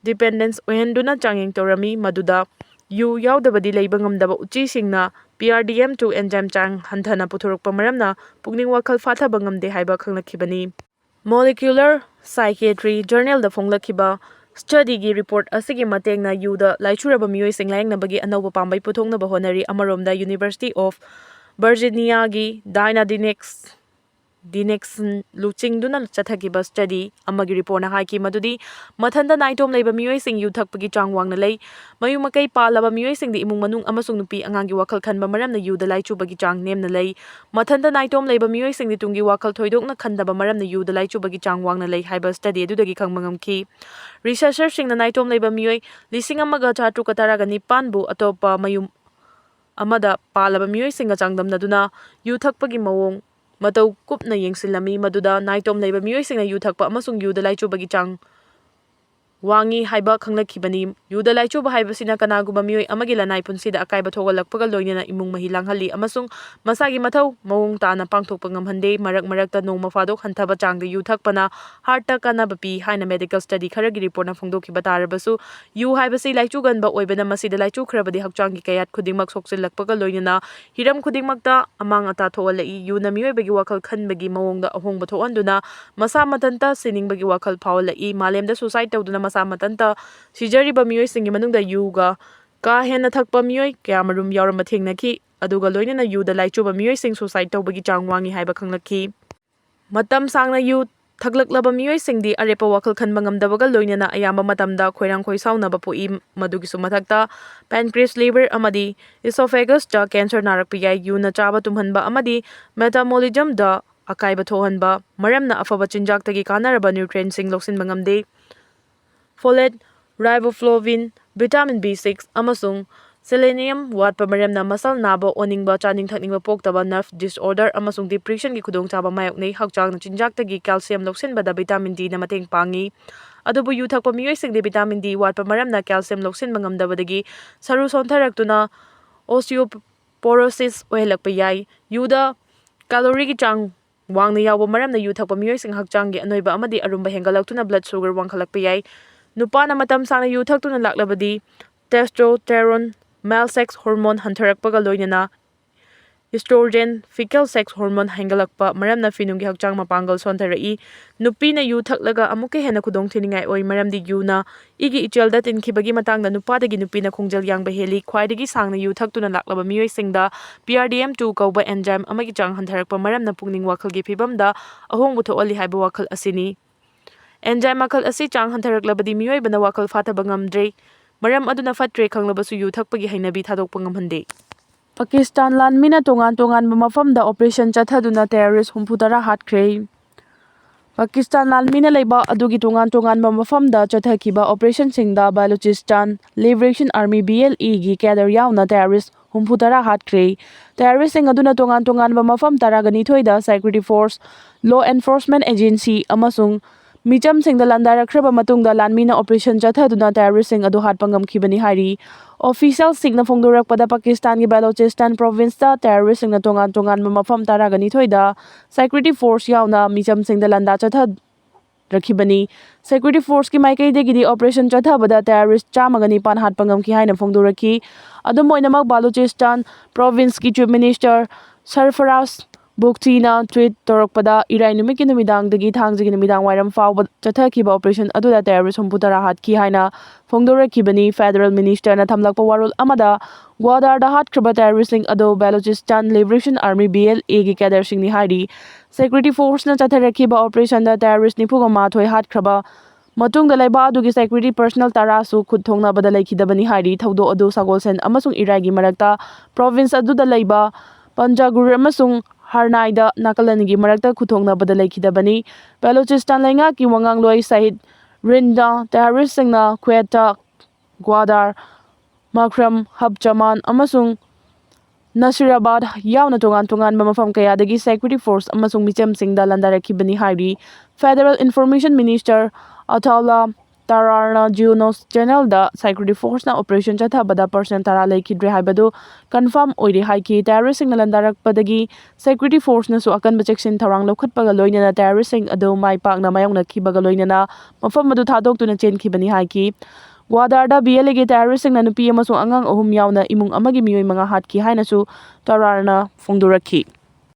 dependence ꯑꯣꯏꯍꯟꯗꯨꯅ ꯆꯥꯡꯌꯦꯡ ꯇꯧꯔꯝꯃꯤ, ꯃꯗꯨꯗ ꯌꯨ ꯌꯥꯎꯗꯕꯗꯤ ꯂꯩꯕ ꯉꯝꯗꯕ ꯎꯆꯤꯁꯤꯡꯅ P R D M two enzyme ꯆꯥꯡ ꯍꯟꯊꯅ ꯄꯨꯊꯣꯔꯛꯄ ꯃꯔꯝꯅ ꯄꯨꯛꯅꯤꯡ ꯋꯥꯈꯜ ꯐꯥꯊꯕ ꯉꯝꯗꯦ ꯍꯥꯏꯕ ꯈꯪꯂꯛꯈꯤꯕꯅꯤ꯫ Molecular Psychiatry journalꯗ ꯐꯣꯡꯂꯛꯈꯤꯕ studyꯒꯤ report ꯑꯁꯤꯒꯤ ꯃꯇꯦꯡꯅ ꯌꯨꯗ ꯂꯥꯏꯆꯨꯔꯕ ꯃꯤꯑꯣꯏꯁꯤꯡ ꯂꯥꯌꯦꯡꯅꯕꯒꯤ ꯑꯅꯧꯕ ꯄꯥꯝꯕꯩ ꯄꯨꯊꯣꯛꯅꯕ ꯍꯣꯠꯅꯔꯤ꯫ ꯑꯃꯔꯣꯝꯗ University of Virginiaꯒꯤ Diana Dinex Dinex ꯂꯨꯆꯤꯡꯗꯨꯅ ꯆꯠꯊꯈꯤꯕ study ꯑꯃꯒꯤ reportꯅ ꯍꯥꯏꯈꯤ ꯃꯗꯨꯗꯤ ꯃꯊꯟꯇ ꯅꯥꯏꯇꯣꯝ ꯂꯩꯕ ꯃꯤꯑꯣꯏꯁꯤꯡ ꯌꯨ ꯊꯛꯄꯒꯤ ꯆꯥꯡ ꯋꯥꯡꯅ ꯂꯩ꯫ ꯃꯌꯨꯝ ꯃꯀꯩ ꯄꯥꯜꯂꯕ ꯃꯤꯑꯣꯏꯁꯤꯡꯗꯤ ꯏꯃꯨꯡ ꯃꯅꯨꯡ ꯑꯃꯁꯨꯡ ꯅꯨꯄꯤ ꯑꯉꯥꯡꯒꯤ ꯋꯥꯈꯜ ꯈꯟꯕ ꯃꯔꯝꯅ ꯌꯨꯗ ꯂꯥꯏꯆꯨꯕꯒꯤ ꯆꯥꯡ ꯅꯦꯝꯅ ꯂꯩ꯫ ꯃꯊꯟꯇ ꯅꯥꯏꯇꯣꯝ ꯂꯩꯕ ꯃꯤꯑꯣꯏꯁꯤꯡꯗꯤ ꯇꯨꯡꯒꯤ ꯋꯥꯈꯜ ꯊꯣꯏꯗꯣꯛꯅ ꯈꯟꯗꯕ ꯃꯔꯝꯅ ꯌꯨꯗ ꯂꯥꯏꯆꯨꯕꯒꯤ ꯆꯥꯡ ꯋꯥꯡꯅ ꯂꯩ ꯍꯥꯏꯕ study ꯑꯗꯨꯗꯒꯤ ꯈꯪꯕ ꯉꯝꯈꯤ꯫ Researcherꯁꯤꯡꯅ ꯅꯥꯏꯇꯣꯝ ꯂꯩꯕ ꯃꯤꯑꯣꯏ ꯂꯤꯁꯤꯡ ꯑꯃꯒ ꯆꯥꯇ꯭ꯔꯨꯛꯀ ꯇꯔꯥꯒ ꯅꯤꯄꯥꯟꯕꯨ ꯑꯇꯣꯞꯄ ꯃꯌꯨꯝ ꯑꯃꯗ ꯄꯥꯜꯂꯕ ꯃꯤꯑꯣꯏꯁꯤꯡꯒ ꯆꯥꯡꯗꯝꯅꯗꯨꯅ ꯌꯨ ꯊꯛꯄꯒꯤ ꯃꯑꯣꯡ ꯃꯇꯧ ꯀꯨꯞꯅ ꯌꯦꯡꯁꯤꯜꯂꯝꯃꯤ, ꯃꯗꯨꯗ ꯅꯥꯏꯇꯣꯝ ꯂꯩꯕ ꯃꯤꯑꯣꯏꯁꯤꯡꯅ ꯌꯨ ꯊꯛꯄ ꯑꯃꯁꯨꯡ ꯌꯨꯗ ꯂꯥꯏꯆꯨꯕꯒꯤ ꯆꯥꯡ ꯋꯥꯡꯏ ꯍꯥꯏꯕ ꯈꯪꯂꯛꯈꯤꯕꯅꯤ꯫ ꯌꯨꯗ ꯂꯥꯏꯆꯨꯕ ꯍꯥꯏꯕꯁꯤꯅ ꯀꯅꯥꯒꯨꯝꯕ ꯃꯤꯑꯣꯏ ꯑꯃꯒꯤ ꯂꯅꯥꯏ ꯄꯨꯟꯁꯤꯗ ꯑꯀꯥꯏꯕ ꯊꯣꯛꯍꯜꯂꯛꯄꯒ ꯂꯣꯏꯅꯅ ꯏꯃꯨꯡ ꯃꯍꯤ ꯂꯥꯡꯍꯜꯂꯤ ꯑꯃꯁꯨꯡ ꯃꯁꯥꯒꯤ ꯃꯊꯧ ꯃꯑꯣꯡ ꯇꯥꯅ ꯄꯥꯡꯊꯣꯛꯄ ꯉꯝꯍꯟꯗꯦ꯫ ꯃꯔꯛ ꯃꯔꯛꯇ ꯅꯣꯡꯃ ꯐꯥꯗꯣꯛ ꯍꯟꯊꯕ ꯆꯥꯡꯗ ꯌꯨ ꯊꯛꯄꯅ heartꯇ ꯀꯥꯟꯅꯕ ꯄꯤ ꯍꯥꯏꯅ medical study ꯈꯔꯒꯤ reportꯅ ꯐꯣꯡꯗꯣꯛꯈꯤꯕ ꯇꯥꯔꯕꯁꯨ, ꯌꯨ ꯍꯥꯏꯕꯁꯤ ꯂꯥꯏꯆꯨꯒꯟꯕ ꯑꯣꯏꯕꯅ ꯃꯁꯤꯗ ꯂꯥꯏꯆꯨꯈ꯭ꯔꯕꯗꯤ ꯍꯛꯆꯥꯡꯒꯤ ꯀꯌꯥꯠ ꯈꯨꯗꯤꯡꯃꯛ ꯁꯣꯛꯆꯤꯜꯂꯛꯄꯒ ꯂꯣꯏꯅꯅ ꯍꯤꯔꯝ ꯈꯨꯗꯤꯡꯃꯛꯇ ꯑꯃꯥꯡ ꯑꯇꯥ ꯊꯣꯛꯍꯜꯂꯛꯏ꯫ ꯌꯨꯅ ꯃꯤꯑꯣꯏꯕꯒꯤ ꯋꯥꯈꯜ ꯈꯟꯕꯒꯤ ꯃꯑꯣꯡꯗ ꯑꯍꯣꯡꯕ ꯊꯣꯛꯍꯟꯗꯨꯅ ꯃꯁꯥ ꯃꯊꯟꯇ ꯁꯤꯅꯤꯡꯕꯒꯤ ꯋꯥꯈꯜ ꯐꯥꯎꯍꯜꯂꯛꯏ꯫ ꯃꯥꯂꯦꯝꯗ suicide ꯇꯧꯗꯨꯅ ꯃꯁꯥ ꯃꯊꯟꯇ ꯁꯤꯖꯔꯤꯕ ꯃꯤꯑꯣꯏꯁꯤꯡꯒꯤ ꯃꯅꯨꯡꯗ ꯌꯨꯒ ꯀꯥ ꯍꯦꯟꯅ ꯊꯛꯄ ꯃꯤꯑꯣꯏ ꯀꯌꯥꯃꯔꯨꯝ ꯌꯥꯎꯔꯝꯕ ꯊꯦꯡꯅꯈꯤ꯫ ꯑꯗꯨꯒ ꯂꯣꯏꯅꯅ ꯌꯨꯗ ꯂꯥꯏꯆꯨꯕ ꯃꯤꯑꯣꯏꯁꯤꯡ suicide ꯇꯧꯕꯒꯤ ꯆꯥꯡ ꯋꯥꯡꯏ ꯍꯥꯏꯕ ꯈꯪꯂꯛꯈꯤ꯫ ꯃꯇꯝ ꯁꯥꯡꯅ ꯌꯨ ꯊꯛꯂꯛꯂꯕ ꯃꯤꯑꯣꯏꯁꯤꯡꯗꯤ ꯑꯔꯦꯞꯄ ꯋꯥꯈꯜ ꯈꯟꯕ ꯉꯝꯗꯕꯒ ꯂꯣꯏꯅꯅ ꯑꯌꯥꯝꯕ ꯃꯇꯝꯗ ꯈꯣꯏꯔꯥꯡ ꯈꯣꯏꯁꯥꯎꯅꯕ ꯄꯣꯛꯏ꯫ ꯃꯗꯨꯒꯤꯁꯨ ꯃꯊꯛꯇ pancreas, liver ꯑꯃꯗꯤ esophagusꯇ cancer ꯅꯥꯔꯛꯄ ꯌꯥꯏ꯫ ꯌꯨꯅ ꯆꯥꯕ ꯇꯨꯝꯍꯟꯕ ꯑꯃꯗꯤ metabolismꯗ ꯑꯀꯥꯏꯕ ꯊꯣꯛꯍꯟꯕ ꯃꯔꯝꯅ ꯑꯐꯕ ꯆꯤꯟꯖꯥꯛꯇꯒꯤ ꯀꯥꯟꯅꯔꯕ nutrientꯁꯤꯡ ꯂꯧꯁꯤꯟꯕ ꯉꯝꯗꯦ꯫ Folate, riboflavin, vitamin B six ꯑꯃꯁꯨꯡ selenium ꯋꯥꯠꯄ ꯃꯔꯝꯅ ꯃꯁꯜ ꯅꯥꯕ, ꯑꯣꯅꯤꯡꯕ, ꯆꯥꯅꯤꯡ ꯊꯛꯅꯤꯡꯕ ꯄꯣꯛꯇꯕ, nerve disorder ꯑꯃꯁꯨꯡ depressionꯒꯤ ꯈꯨꯗꯣꯡꯆꯥꯕ ꯃꯥꯌꯣꯛꯅꯩ꯫ ꯍꯛꯆꯥꯡꯅ ꯆꯤꯟꯖꯥꯛꯇꯒꯤ calcium ꯂꯧꯁꯤꯟꯕꯗ vitamin Dꯅ ꯃꯇꯦꯡ ꯄꯥꯡꯏ꯫ ꯑꯗꯨꯕꯨ ꯌꯨ ꯊꯛꯄ ꯃꯤꯑꯣꯏꯁꯤꯡꯗꯤ vitamin D ꯋꯥꯠꯄ ꯃꯔꯝꯅ calcium ꯂꯧꯁꯤꯟꯕ ꯉꯝꯗꯕꯗꯒꯤ ꯁꯔꯨ ꯁꯣꯟꯊꯔꯛꯇꯨꯅ osteoporosis ꯑꯣꯏꯍꯜꯂꯛꯄ ꯌꯥꯏ꯫ ꯌꯨꯗ calorie ꯒꯤ ꯆꯥꯡ ꯋꯥꯡꯅ ꯌꯥꯎꯕ ꯃꯔꯝꯅ ꯌꯨ ꯊꯛꯄ ꯃꯤꯑꯣꯏꯁꯤꯡ ꯍꯛꯆꯥꯡꯒꯤ ꯑꯅꯣꯏꯕ ꯑꯃꯗꯤ ꯑꯔꯨꯝꯕ ꯍꯦꯟꯒꯠꯂꯛꯇꯨꯅ blood sugar ꯋꯥꯡꯈꯠꯂꯛꯄ ꯌꯥꯏ꯫ ꯅꯨꯄꯥꯅ ꯃꯇꯝ ꯁꯥꯡꯅ ꯌꯨ ꯊꯛꯇꯨꯅ ꯂꯥꯛꯂꯕꯗꯤ testosterone, male sex hormone ꯍꯟꯊꯔꯛꯄꯒ ꯂꯣꯏꯅꯅ estrogen, fetal sex hormone ꯍꯦꯟꯒꯠꯂꯛꯄ ꯃꯔꯝꯅ ꯐꯤꯅꯨꯡꯒꯤ ꯍꯛꯆꯥꯡ ꯃꯄꯥꯡꯒꯜ ꯁꯣꯟꯊꯔꯛꯏ꯫ ꯅꯨꯄꯤꯅ ꯌꯨ ꯊꯛꯂꯒ ꯑꯃꯨꯛꯀ ꯍꯦꯟꯅ ꯈꯨꯗꯣꯡꯊꯤꯅꯤꯡꯉꯥꯏ ꯑꯣꯏ, ꯃꯔꯝꯗꯤ ꯌꯨꯅ ꯏꯒꯤ ꯏꯆꯦꯜꯗ ꯇꯤꯟꯈꯤꯕꯒꯤ ꯃꯇꯥꯡꯗ ꯅꯨꯄꯥꯗꯒꯤ ꯅꯨꯄꯤꯅ ꯈꯣꯡꯖꯦꯜ ꯌꯥꯡꯕ ꯍꯦꯜꯂꯤ꯫ ꯈ꯭ꯋꯥꯏꯗꯒꯤ ꯁꯥꯡꯅ ꯌꯨ ꯊꯛꯇꯨꯅ ꯂꯥꯛꯂꯕ ꯃꯤꯑꯣꯏꯁꯤꯡꯗ P R D M two ꯀꯧꯕ enzyme ꯑꯃꯒꯤ ꯆꯥꯡ ꯍꯟꯊꯔꯛꯄ ꯃꯔꯝꯅ ꯄꯨꯛꯅꯤꯡ ꯋꯥꯈꯜꯒꯤ ꯐꯤꯚꯝꯗ ꯑꯍꯣꯡꯕ ꯊꯣꯛꯍꯜꯂꯤ ꯍꯥꯏꯕ ꯋꯥꯈꯜ ꯑꯁꯤꯅꯤ꯫ Enzyme ꯃꯈꯜ ꯑꯁꯤ ꯆꯥꯡ ꯍꯟꯊꯔꯛꯂꯕꯗꯤ ꯃꯤꯑꯣꯏꯕꯅ ꯋꯥꯈꯜ ꯐꯥꯊꯕ ꯉꯝꯗ꯭ꯔꯦ꯫ ꯃꯔꯝ ꯑꯗꯨꯅ ꯐꯠꯇ꯭ꯔꯦ ꯈꯪꯂꯕꯁꯨ ꯌꯨ ꯊꯛꯄꯒꯤ ꯍꯩꯅꯕꯤ ꯊꯥꯗꯣꯛꯄ ꯉꯝꯍꯟꯗꯦ꯫ ꯄꯥꯀꯤꯁꯇꯥꯟ ꯂꯥꯟꯃꯤꯅ ꯇꯣꯉꯥꯟ ꯇꯣꯉꯥꯟꯕ ꯃꯐꯝꯗ operation ꯆꯠꯊꯗꯨꯅ terrorist ꯍꯨꯝꯐꯨꯇꯔꯥ ꯍꯥꯠꯈ꯭ꯔꯦ꯫ ꯄꯥꯀꯤꯁꯇꯥꯟ ꯂꯥꯟꯃꯤꯅ ꯂꯩꯕꯥꯛ ꯑꯗꯨꯒꯤ ꯇꯣꯉꯥꯟ ꯇꯣꯉꯥꯟꯕ ꯃꯐꯝꯗ ꯆꯠꯊꯈꯤꯕ operationꯁꯤꯡꯗ Balochistan Liberation Army, B L A ꯒꯤ cadre ꯌꯥꯎꯅ terrorist ꯍꯨꯝꯐꯨꯇꯔꯥ ꯍꯥꯠꯈ꯭ꯔꯦ꯫ Terroristꯁꯤꯡ ꯑꯗꯨꯅ ꯇꯣꯉꯥꯟ ꯇꯣꯉꯥꯟꯕ ꯃꯐꯝ ꯇꯔꯥꯒ ꯅꯤꯊꯣꯏꯗ security force, law enforcement agency ꯑꯃꯁꯨꯡ ꯃꯤꯆꯝꯁꯤꯡꯗ ꯂꯥꯟꯗꯥꯔꯛꯈ꯭ꯔꯕ ꯃꯇꯨꯡꯗ ꯂꯥꯟꯃꯤꯅ operation ꯆꯠꯊꯗꯨꯅ terroristꯁꯤꯡ ꯑꯗꯨ ꯍꯥꯠꯄ ꯉꯝꯈꯤꯕꯅꯤ ꯍꯥꯏꯔꯤ꯫ Officialꯁꯤꯡꯅ ꯐꯣꯡꯗꯣꯔꯛꯄꯗ ꯄꯥꯀꯤꯁꯇꯥꯟꯒꯤ ꯕꯦꯂꯣꯆꯤꯁꯇꯥꯟ provinceꯇ terroristꯁꯤꯡꯅ ꯇꯣꯉꯥꯟ ꯇꯣꯉꯥꯟꯕ ꯃꯐꯝ ꯇꯔꯥꯒ ꯅꯤꯊꯣꯏꯗ security force ꯌꯥꯎꯅ ꯃꯤꯆꯝꯁꯤꯡꯗ ꯂꯥꯟꯗꯥ ꯆꯠꯊꯔꯛꯈꯤꯕꯅꯤ꯫ Security forceꯀꯤ ꯃꯥꯏꯀꯩꯗꯒꯤꯗꯤ operation ꯆꯠꯊꯕꯗ terrorist ꯆꯥꯝꯃꯒ ꯅꯤꯄꯥꯟ ꯍꯥꯠꯄ ꯉꯝꯈꯤ ꯍꯥꯏꯅ ꯐꯣꯡꯗꯣꯔꯛꯈꯤ꯫ ꯑꯗꯨꯝ ꯑꯣꯏꯅꯃꯛ, ꯕꯥꯂꯨꯆꯤꯁꯇꯥꯟ provinceꯀꯤ Chief Minister ꯁꯔꯐꯔꯥꯖ ꯕꯨꯒꯆꯤꯅ tweet ꯇꯧꯔꯛꯄꯗ, ꯏꯔꯥꯏ ꯅꯨꯃꯤꯠꯀꯤ ꯅꯨꯃꯤꯗꯥꯡꯗꯒꯤ ꯊꯥꯡꯖꯒꯤ ꯅꯨꯃꯤꯗꯥꯡ ꯋꯥꯏꯔꯝ ꯐꯥꯎꯕ ꯆꯠꯊꯈꯤꯕ operation ꯑꯗꯨꯗ terrorist ꯍꯨꯝꯐꯨꯇꯔꯥ ꯍꯥꯠꯈꯤ ꯍꯥꯏꯅ ꯐꯣꯡꯗꯣꯔꯛꯈꯤꯕꯅꯤ꯫ Federal Ministerꯅ ꯊꯝꯂꯛꯄ ꯋꯥꯔꯣꯜ ꯑꯃꯗ, ꯒ꯭ꯋꯥꯗꯥꯔꯗ ꯍꯥꯠꯈ꯭ꯔꯕ terroristꯁꯤꯡ ꯑꯗꯨ Balochistan Liberation Army, BLAꯒꯤ cadreꯁꯤꯡꯅꯤ ꯍꯥꯏꯔꯤ꯫ Security forceꯅ ꯆꯠꯊꯔꯛꯈꯤꯕ operationꯗ terrorist ꯅꯤꯐꯨꯒ ꯃꯥꯊꯣꯏ ꯍꯥꯠꯈ꯭ꯔꯕ ꯃꯇꯨꯡꯗ, ꯂꯩꯕꯥꯛ ꯑꯗꯨꯒꯤ security personnel ꯇꯔꯥꯁꯨ ꯈꯨꯠ ꯊꯣꯡꯅꯕꯗ ꯂꯩꯈꯤꯗꯕꯅꯤ ꯍꯥꯏꯔꯤ꯫ ꯊꯧꯗꯣꯛ ꯑꯗꯨ ꯁꯒꯣꯜꯁꯦꯟ ꯑꯃꯁꯨꯡ ꯏꯔꯥꯏꯒꯤ ꯃꯔꯛꯇ province ꯑꯗꯨꯗ ꯂꯩꯕ ꯄꯟꯖꯥꯒꯨꯔ ꯑꯃꯁꯨꯡ ꯍꯔꯅꯥꯏꯗ ꯅꯥꯀꯜ ꯑꯅꯤꯒꯤ ꯃꯔꯛꯇ ꯈꯨꯠꯊꯣꯡꯅꯕꯗ ꯂꯩꯈꯤꯗꯕꯅꯤ꯫ ꯕꯦꯂꯣꯆꯤꯁꯇꯥꯟ ꯂꯩꯉꯥꯛꯀꯤ ꯋꯥꯉꯥꯡꯂꯣꯏ ꯁꯍꯤꯗ ꯔꯤꯟꯗ terroristꯁꯤꯡꯅ ꯀ꯭ꯋꯦꯇꯥ, ꯒ꯭ꯋꯥꯗꯥꯔ, ꯃꯈ꯭ꯔꯝ, ꯍꯕꯆꯃꯥꯟ ꯑꯃꯁꯨꯡ ꯅꯁꯤꯔꯥꯕꯥꯗ ꯌꯥꯎꯅ ꯇꯣꯉꯥꯟ ꯇꯣꯉꯥꯟꯕ ꯃꯐꯝ ꯀꯌꯥꯗꯒꯤ security force ꯑꯃꯁꯨꯡ ꯃꯤꯆꯝꯁꯤꯡꯗ ꯂꯥꯟꯗꯥꯔꯛꯈꯤꯕꯅꯤ ꯍꯥꯏꯔꯤ꯫ Federal Information Minister ꯑꯇꯥꯎꯂꯥ ꯇꯥꯔꯥꯔꯅ Geo News Channelꯗ security forceꯅ operation ꯆꯠꯊꯕꯗ personnel ꯇꯔꯥ ꯂꯩꯈꯤꯗ꯭ꯔꯦ ꯍꯥꯏꯕꯗꯨ confirm ꯑꯣꯏꯔꯦ ꯍꯥꯏꯈꯤ꯫ Terroristꯁꯤꯡꯅ ꯂꯥꯟꯗꯥꯔꯛꯄꯗꯒꯤ security forceꯅꯁꯨ ꯑꯀꯟꯕ ꯆꯦꯛꯁꯤꯟ ꯊꯧꯔꯥꯡ ꯂꯧꯈꯠꯄꯒ ꯂꯣꯏꯅꯅ terroristꯁꯤꯡ ꯑꯗꯨ ꯃꯥꯏ ꯄꯥꯛꯅ ꯃꯥꯌꯣꯛꯅꯈꯤꯕꯒ ꯂꯣꯏꯅꯅ ꯃꯐꯝ ꯑꯗꯨ ꯊꯥꯗꯣꯛꯇꯨꯅ ꯆꯦꯟꯈꯤꯕꯅꯤ ꯍꯥꯏꯈꯤ꯫ ꯒ꯭ꯋꯥꯗꯥꯔꯗ BLAꯒꯤ terroristꯁꯤꯡꯅ ꯅꯨꯄꯤ ꯑꯃꯁꯨꯡ ꯑꯉꯥꯡ ꯑꯍꯨꯝ ꯌꯥꯎꯅ ꯏꯃꯨꯡ ꯑꯃꯒꯤ ꯃꯤꯑꯣꯏ ꯃꯉꯥ ꯍꯥꯠꯈꯤ ꯍꯥꯏꯅꯁꯨ ꯇꯥꯔꯥꯔꯅ ꯐꯣꯡꯗꯣꯔꯛꯈꯤ꯫